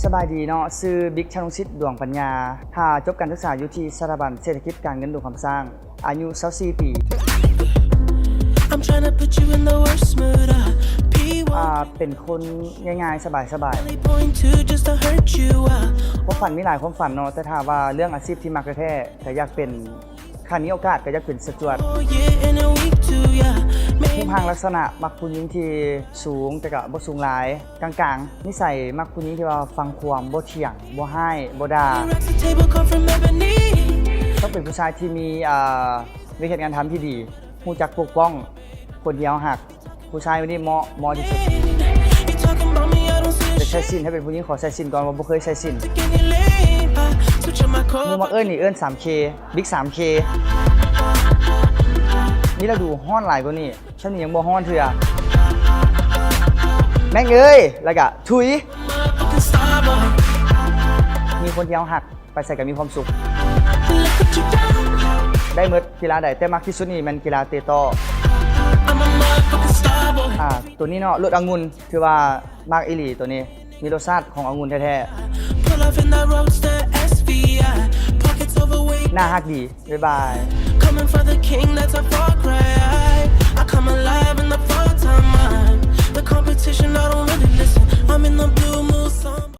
ສະບາຍດີເນາະ, ຊື່ ບິກ ຊະນົງສິດ ດວງປັນຍາ, ຖ້າຈົບການສຶກສາຢູ່ທີ່ສະຖາບັນເສດຖະກິດການເງິນຫຼວງຄຳຊ້າງ, ອາຍຸ ຊາວສີ່ ປີ. ອ່າ ເປັນຄົນງ່າຍໆ ສະບາຍໆ. ຄວາມຝັນມີຫຼາຍຄວາມຝັນເນາະ, ແຕ່ຖ້າວ່າເລື່ອງອາຊີບທີ່ມັກແທ້ໆ ກໍຢາກເປັນ ຄັນມີໂອກາດກໍຢາກເປັນສະຈວດ. ຮູບຮ່າງລັກສະນະມັກຜູ້ຍິງທີ່ສູງ ແຕ່ກໍບໍ່ສູງຫຼາຍ, ກາງໆ. ນິໄສມັກຜູ້ຍິງທີ່ວ່າຟັງຄວາມ, ບໍ່ຖຽງ, ບໍ່ຮ້າຍ, ບໍ່ດ່າ. ຕ້ອງເປັນຜູ້ຊາຍທີ່ມີ ອ່າ ວຽກເຮັດງານທຳທີ່ດີ, ຮູ້ຈັກປົກປ້ອງຄົນທີ່ເຮົາຮັກ. ຜູ້ຊາຍຄົນນີ້ເໝາະ, ເໝາະທີ່ສຸດ. ຢາກໃສ່ສິ້ນ, ຖ້າເປັນຜູ້ຍິງຂໍໃສ່ສິ້ນກ່ອນ, ວ່າບໍ່ເຄີຍໃສ່ສິ້ນ. ໝູ່ມັກເອີ້ນນີ້, ເອີ້ນ ສາມເຄ, ບິກ ສາມເຄ. ມີລະດູຮ້ອນຫຼາຍກວ່ານີ້, ຊ່ຳນີ້ຍັງບໍ່ຮ້ອນເທື່ອ. ແມັກເອີຍ, ແລ້ວກະທຸຍ. ມີຄົນທີ່ເຮົາຮັກ ໄປໃສກໍມີຄວາມສຸກ, ໄດ້ໝົດ ກິລາໃດ, ແຕ່ມັກທີ່ສຸດນີ້ແມ່ນກິລາເຕະຕໍ້. ອ່າ ໂຕນີ້ເນາະ, ລົດອະງຸ່ນ ຖືວ່າມັກອີ່ຫຼີໂຕນີ້, ມີລົດຊາດຂອງອະງຸ່ນແທ້ໆ. ໜ້າຮັກດີ, ບາຍບາຍ.